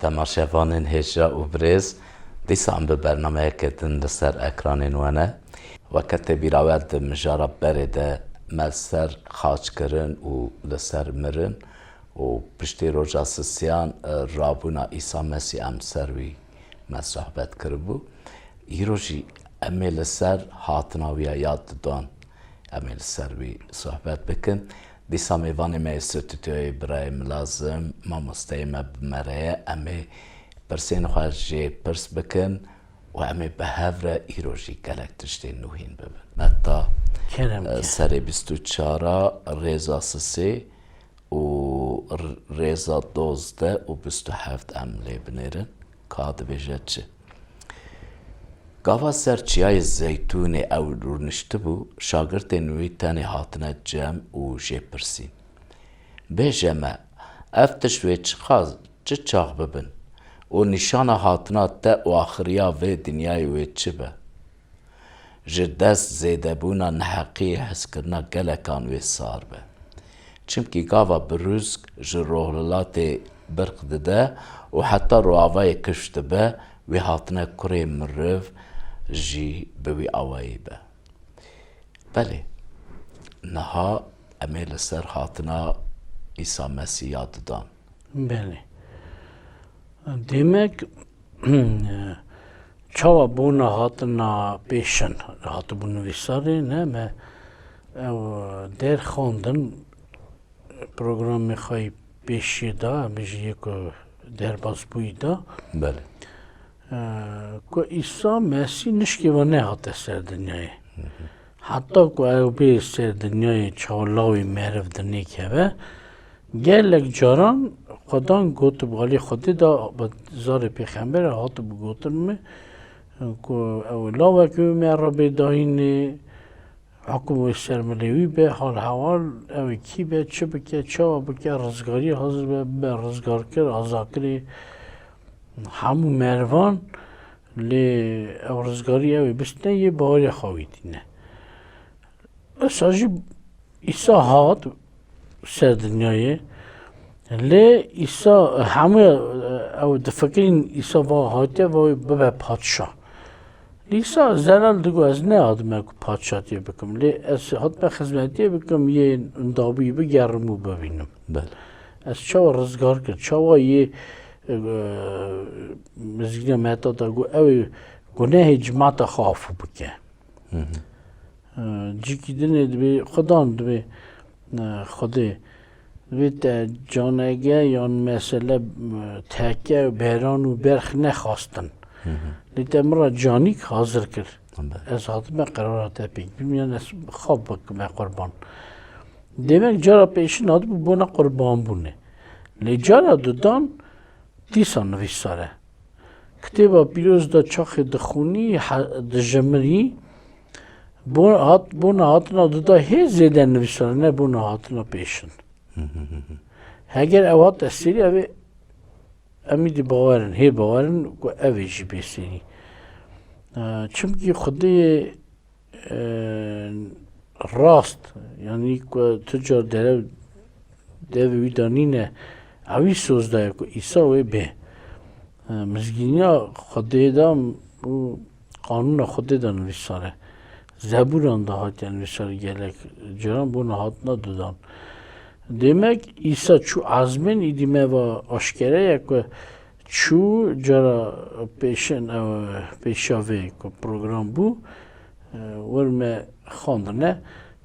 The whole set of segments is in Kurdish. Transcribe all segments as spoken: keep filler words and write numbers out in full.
Temaşevanên hêja û birêz, dîsa em bi bernameyeke din li ser ekranên we ne. Weke tê bîra we di mijara berê de me li ser xaçkirin û li ser mirin û piştî roja sisiyan, e, rabûna Îsa Mesîh em ser wî me sohbet kiribû. Îro jî em ê li ser hatina wî ya dudan, em ê li ser wî sohbet bikin. Dîsa mêvanê me yê stûdyoyê birayê Milazim, mamosteyê me bi me re ye. Em ê pirsên xwe jê pirs bikin û em ê bi hev re îro jî gelek tiştên nû hîn bibin. Meta, Kerem e, ke. Serê bîst û çar a rêza sisê û r-, rêza dozdeh û bîst û heft em lê binêrin. Ka dibêje çi? Gava ser çiyayê Zeytûnê ew rûniştibû, şagirtên wî tenê hatine cem û jê pirsîn: Bêje me, ev tişt wê çiqas, çi çax bibin û nîşana hatina te û axiriya vê dinyayê wê çi be? Ji dest zêdebûna neheqiyê hezkirina gelekan wê sar be. Çimkî gava birûsk ji rohhilatê birq dide û heta roavayê kifş dibe, wê hatine kurê miriv jî bi wî awayî be. Belê, niha em ê li ser hatina Îsa Mesîh ya dudan. Belê. Demek, çawa bona hatina pêşin hatibû nivîsarê, ne me ew der xwendin, programê xwe yê pêşiyê de, em jî yê ku derbas bûyî de. Belê. E, ku Îsa Mesîh nişkê ve nehate ser dinyayê. Hı hı. Heta ku ew bê ser dinyayê, çawa lawê meriv dinêkeve, gelek caran Xudan gotibû, alî Xwedê de bi zarê pêxemberê hatibû gotin min, ku ew lawek wê me re bê dayînê, hukum wê ser milê wî be, hal hewal, ew ê kî be, çi bike, çawa bike, rizgariyê hazir be, bibe rizgarkir, azakirê hemû merivan, lê ew rizgarî ew ê bistine, yê baweriya xwe wî tîne. Esa jî Îsa hat ser dinyayê. Lê Îsa hemû ew difikirîn Îsa va hatiye va wê bibe padşah. Lê Îsa zelal digo, ez nehatime ku padşatiyê bikim. Lê ez hatime xizmetiyê bikim, yê ndabûyî bigerim û bibînim. Belê. Ez çawa rizgar kir, çawa yê, e, mizgîna Meta da got, ew ê gunehê cimata xwe afû bike. Hı hı. E, cîkî dinê dibê, Xudan dibê, e, Xwedê, dibê te canege yan mesele, e, teke, beran û berx nexwastin. Hı hı. Lê te min re canîk hazir kir. Belê. Ez hatime qerara te pêk bim, yan ez xwe bikime qurban. Demek cara pêşin hatibû bona qurbanbûnê. Lê cara dudan dîsa nivîsar e. Kitêba Pîroz de çaxê dixwînî, he-, dijimirî, bo-, hat-, bona hatina duda hê zêde nivîsar e, ne bona hatina pêşin. Hı hı hı hı. Heger ew hat eserî, ev ê em îdî bawer in, hê bawer in ku ev ê jî bê serî. E, çimkî Xwedê e, rast, yanî ku tu car derew devê wî de nîne, ewî soz daye ku Îsa wê bê. E, mizgîniya Xwedê de û qanûna Xwedê de nivîsar e. Zebûran de hatiye nivîsar gelek caran bona hatina dudan. Demek Îsa çû ezmên, îdî me va aşkere ye ku çû cara pêşin, ew, pêşiya vê ku program bû, e, wir me xwendine,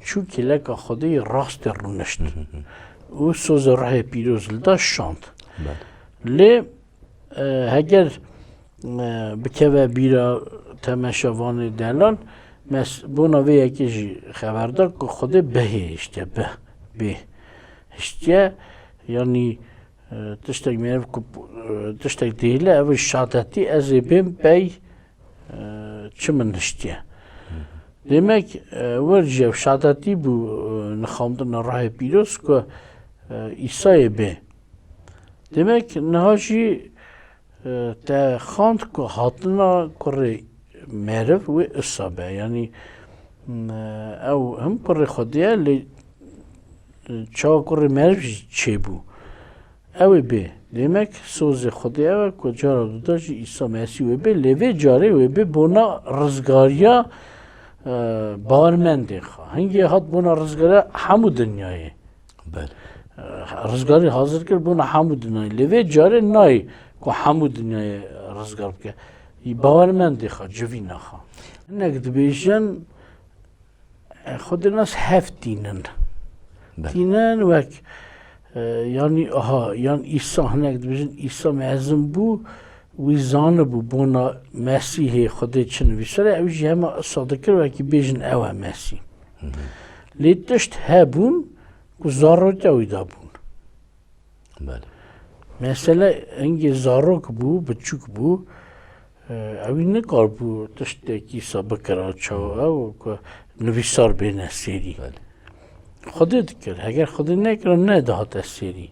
çû kêleka Xwedê yê rastê rûnişt. Hı hı hı. Û sozê Ruhê Pîroz li da şand. Belê. Lê, e, heger, e, bikeve bîra temeşevanê delal, mes-, bona vê yekê jî xeberdar ku Xwedê bihêhiştiye, bih-, bêhiştiye, yanî, e, tiştek meriv ku, e, tiştek dihêle, ev şadetî ez ê bêm pey, e, çi min hiştiye. Demek, e, wir jî ev şadetî bû, e, nixamdina Ruhê Pîroz ku, e, Îsayê bê. Demek niha jî, e, te xand ku hatina kurê meriv wê Îsa be. Yanî, m, ew him kurê Xwedê ye, lê çawa kurê meriv jî çêbû. Ew ê bê. Demek sozê Xwedê ew e ku cara duda jî Îsa Mesîh wê bê, lê vê carê wê bê bona rizgariya, e, bawermendê xwe. Hingê hat bona rizgariya hemû dinyayê. Belê. E, rizgarî hazir kir bona hemû dinyayê. Lê vê carê nayê ku hemû dinyayê rizgar bike. Bawermendê xwe, civîna xwe. Hinek dibêjin, e, Xwedê nas hev tînin. Belê. Tînin wek, e, yanî aha, yan Îsa, hinek dibêjin Îsa mezin bû, wî zanibû bona Mesîhê Xwedê çi nivîsar e, ew jî hema sadiq kir, wekî bêjin ew e Mesîh. Hı hı. Lê tişt hebûn ku zarotiya wî de bûn. Belê. Mesele hingê zarok bû, biçûk bû. E, ewî nikaribû tiştekî sa bikira çawa ew ku nivîsar bêne sêrî. Belê. Xwedê dikir. Heger Xwedê nekira, nedihate sêrî.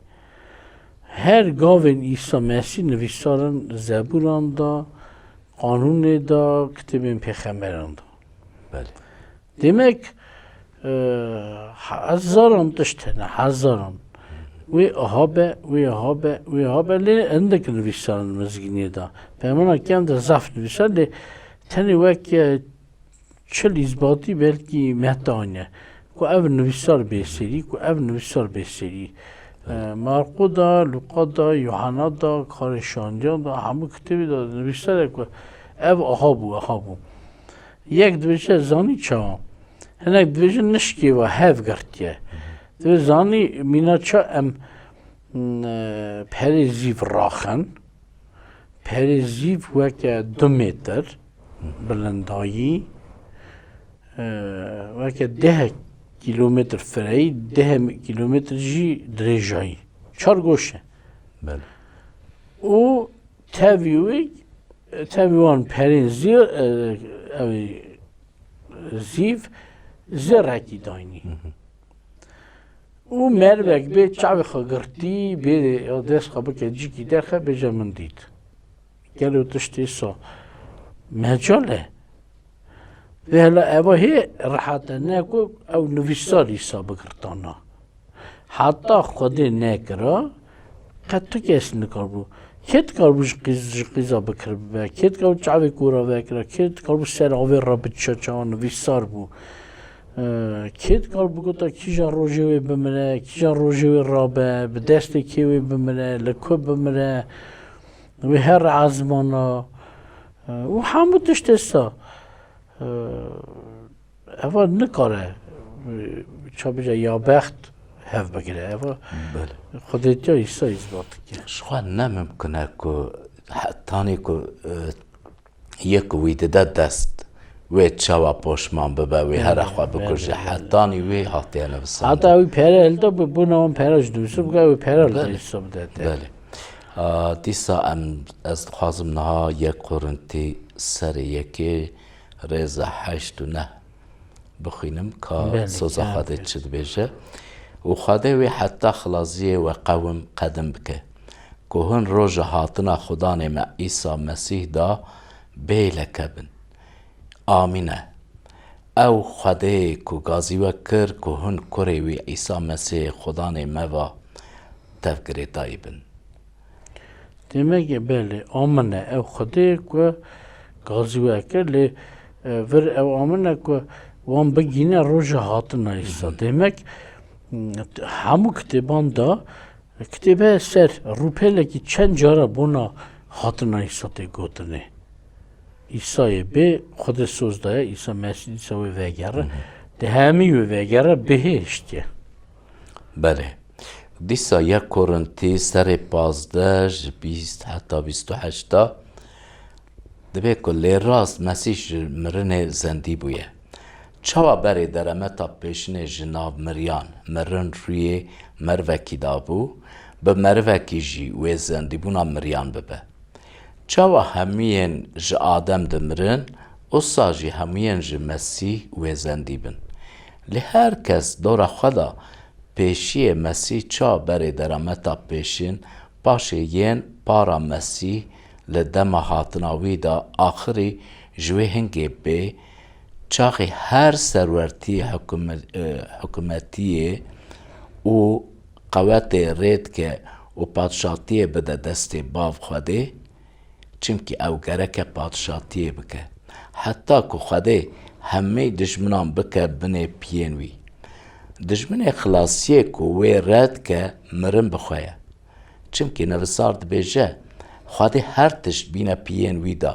Her gavên Îsa Mesîh nivîsarin zebûran de, qanûnê de, kitêbên pêxemberan de. Belê. Demek, e, hezaran tişt hene, hezaran. Wê aha be, wê aha be, wê aha be, lê hindik nivîsarin mizgînê de. Peyvana kem de zaf nivîsar, lê tenê wek, e, çil îzbatî belkî mehta aniye. Ku ev nivîsar bê serî, ku ev nivîsar bê serî. E, Marqo da, Luqa da, Yohana da, Karê Şandiyan da, hemû kitêbê de nivîsar e ku ev aha bû, aha bû. Yek dibêje zanî çawa. Hinek dibêjin nişkê ve hev girtiye. Dibê zanî mîna ça em, m, e, perê zîv raxin. Perê zîv weke du metr bilindayî, e, weke deh kîlometr fireyî, deh kîlometr jî dirêjayî. Çar goş e. Belê. Û tevî wî, tevî wan perên zî, e, ew zîv zêrekî daynî. Hı hı. Û mervek bê çavê xwe girtî, bê ya dest xwe bike cîkî derxe, bêje min dît. Gelo tiştê sa mecal e? Vê hela eva hê rehet e, ne ku ew nivîsar Îsa bigirtana. Heta Xwedê nekira, qet tu kes nikaribû. Kê dikaribû ji qîz, ji qîza bikir bibe? Kê dikaribû çavê kora vekira? Kê dikaribû ser avê re biçe çawa nivîsar bû? Ee, kê dikaribû gota kîja rojê wê bimire, kîja rojê wê rabe, bi destê kê wê bimire, li ku bimire? Wê her ezmana, e, û hemû tiştê sa, e, eva nikare, e, ça bêje ya bext hev bigire. Eva Belê. Xwedêtiya Îsa îsbat dike. Ji xwe ne mimkun e ku hetanî ku, e, yek wî dide dest, wê çawa poşman bibe, wê here Belê, xwe bikuje. Belê, belê. Hetanî wê hatiye nivisandin. Heta wî pere hilda bi, bûna wan pere ji dûsir bike, wê pere li Belê. Îsa bide te. Belê. A, dîsa em, ez dixwazim niha yek Korintî serê yekê rêza heşt û neh bixwînim, ka Belê, soza kâr Xwedê kir. Çi dibêje. Û Xwedê wê heta xilaziyê we qewim qedim bike, ku hûn roja hatina Xudanê me Îsa Mesîh da bê leke bin. Amîne. Ew Xwedê ku gazî we kir ku hûn kurê wî Îsa Mesîhê Xudanê me va tevgirêdayî bin. Demek e, belê, amine. Ew Xwedê ku gazî we kir, lê, e, vir ew amine ku wan bigîne roja hatina Îsa. Hı hı. Demek, m, hemû kitêban de, kitêbe ser rûpelekî çend cara bona hatina Îsa tê gotinê. Îsayê bê Xwedê soz daye, Îsa Mesîh dîsa wê vegere. Hı hı. Di hemî wê vegere bihêştiye. Belê. Dîsa yek Korintî serê pazdeh ji bîst heta bîst û heşt de dibê ku lê rast Mesîh ji mirinê zendî bûye. Çawa berê deremeta pêşinê ji nav miriyan mirin rûyê mervekî dabû, bi mervekî jî wê zendîbûna miriyan bibe? Çawa hemûyên ji Adem dimirin, usa jî hemûyên ji Mesîh wê zendî bin? Lê her kes dora xwe de pêşiyê Mesîh çawa berê derameta pêşin, paşê yên para Mesîh li dema hatina wî de axirî ji wê hingê bê, çaxê her serwertî hikûme-, e, hikûmetiyê û qewetê rê dike û padşatiyê bide destê bav Xwedê, çimkî ew gereke padşatiyê bike. Heta ku Xwedê hemî dijminan bike binê piyên wî. Dijminê xilasiyê ku wê red ke, mirin bi xwe ye. Çimkî nivisar dibêje, Xwedê her tişt bîne piyên wî da,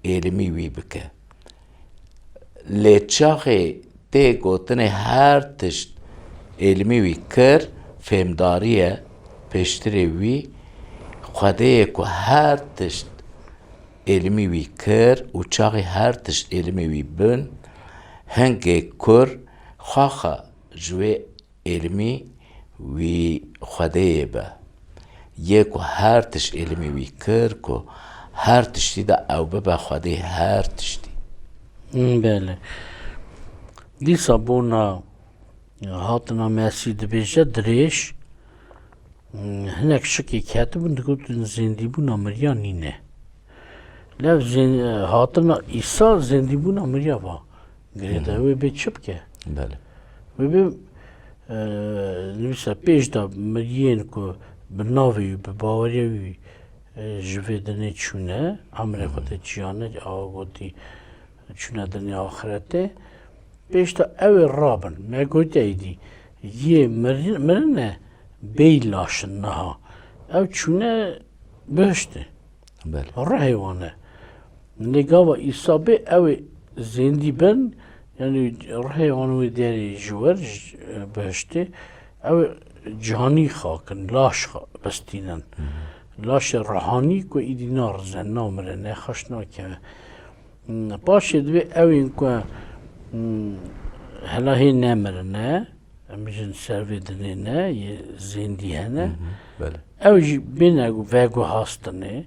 êlimî wî bike. Lê çaxê tê gotinê her tişt êlimî wî kir, fêmdarî ye, pêştirê wî Xwedê ye ku her tişt êlimî wî kir û çaxê her tişt êlimî wî bin, hingê kur xwexa ji wê êlimî wî Xwedê yê be. Yê ku her tişt êlimî wî kir ku her tiştî de ew bibe Xwedê her tiştî. Hmm, belê. Dîsa bona hatina Mesî dibêje dirêj, hmm, hinek şikê ketibûn, digotin zêndîbûna miriya nîne. Lev zên-, hatina Îsa zêndîbûna miriya va. Girêda wê bê çi bike? Belê. Wê bê, e, nivîsa pêş de miriyên ku bi navê wî, bi baweriya wî, e, ji vê dinê çûne, emrê xwe tê çiyane, awa gotî çûne dinê axretê. Pêş de ew ê rabin. Me gotiye êdî, yê mirin-, mirine bêy laş in niha. Ew çûne bihiştê. Belê. Ruhê wan e. Lê gava Îsa bê ew ê zêndî bin, yanî ruhê wan wê derê ji wir, ji, e, bihiştê. Ew ê canî xakin, laş xa-, bistînin. Laşê ruhanî ku îdî narize, namire, nexweş nakeve. Hmm, paşê divê ew ên ku, hmm, hela hê nemirine, em bijin ser vê dinê ne, yê zêndî hene. Belê. Ew jî bêne veguhastinê.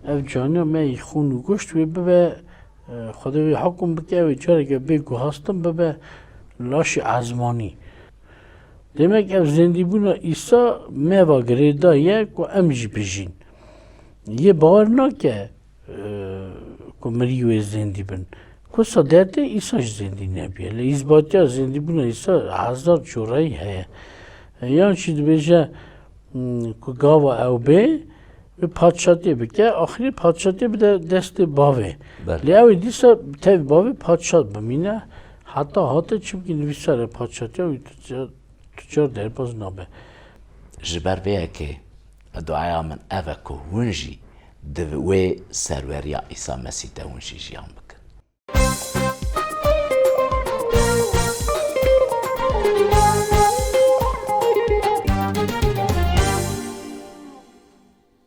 Ev caniya me yî xûn û goşt wê bibe, e, Xwedê wê hekum bike, ew ê careke bê guhastin bibe laşê ezmanî. Demek ev zêndîbûna Îsa me va girêda ye ku em jî bijîn. Yê bawer nake, e, ku mirî wê zêndî bin. Ku sa dertê Îsa jî zêndî nebiye. Lê îzbatiya zêndîbûna Îsa hezar corayî heye. E, yan jî dibêje, hmm, ku gava ew bê, wê padşatiyê bike, axirî padşatiyê bide destê bavê. Belê. Lê ew ê dîsa tev bavê padşat bimîne, heta hate, çimkî nivîsare padşatiya wî tu ca-, tu car derbaz nabe. Ji ber vê yekê duaya min ev e ku hûn jî di wê serweriya Îsa Mesîh de hûn jî jiyan bikin.